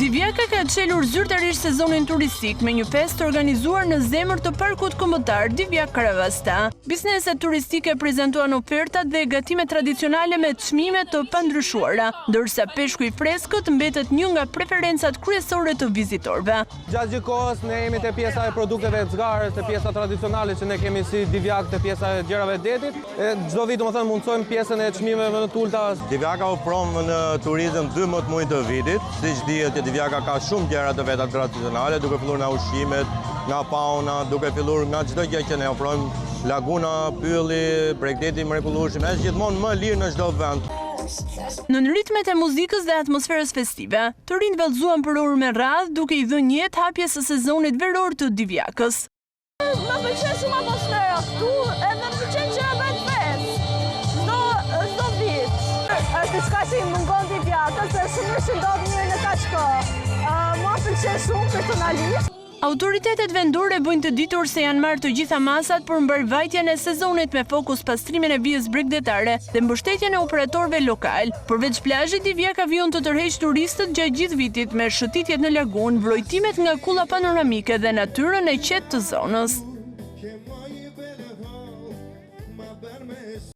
Divjaka ka çelur zyrtarisht sezonin turistik me një festë të organizuar në zemër të Parkut Kombëtar Divjakë Karavasta. Bizneset turistike prezantuan ofertat dhe gatimet tradicionale me çmime të pandryshuara, ndërsa peshku i freskët mbetet një nga preferencat kryesore të vizitorëve. Gjatë gjithë kohës ne jemi te pjesa e produkteve të zgarës, te pjesa tradicionale që ne kemi si Divjakë, te pjesa e gjërave të detit. E çdo vit domethënë mundësojmë pjesën e çmimeve më të ulëta. Divjaka ofron në turizëm 12 muaj të vitit. Siç dihet që Divjaka ka shumë gjëra të veta tradicionale, duke filluar nga ushqimet, nga fauna, duke filluar nga çdo gjë që ne ofrojmë, laguna, pylli, bregdeti i mrekullueshëm, është gjithmonë më lirë në çdo vend. Nën ritmet e muzikës dhe atmosferës festive, të rinjtë vallëzuan për orë me radhë duke i dhënë jetë hapjes së sezonit veror të Divjakës. Më pëlqen shumë atmosfera këtu edhe më pëlqen që bëhet festë çdo çdo vit. Është diçka që i mungon Divjakës, se shumë mirë që ndodh një herë në kaq kohë. Mua më pëlqen shumë personalisht. Autoritetet vendore bëjnë të ditur se janë marrë të gjitha masat për mbarëvajtjen e sezonit me fokus pastrimin e vijës bregdetare dhe mbështetjen e operatorëve lokalë. Përveç plazhit, Divjaka vijon të tërheqë turistët gjatë gjithë vitit me shëtitjet në lagunë, vrojtimet nga kulla panoramike dhe natyrën e qetë të zonës.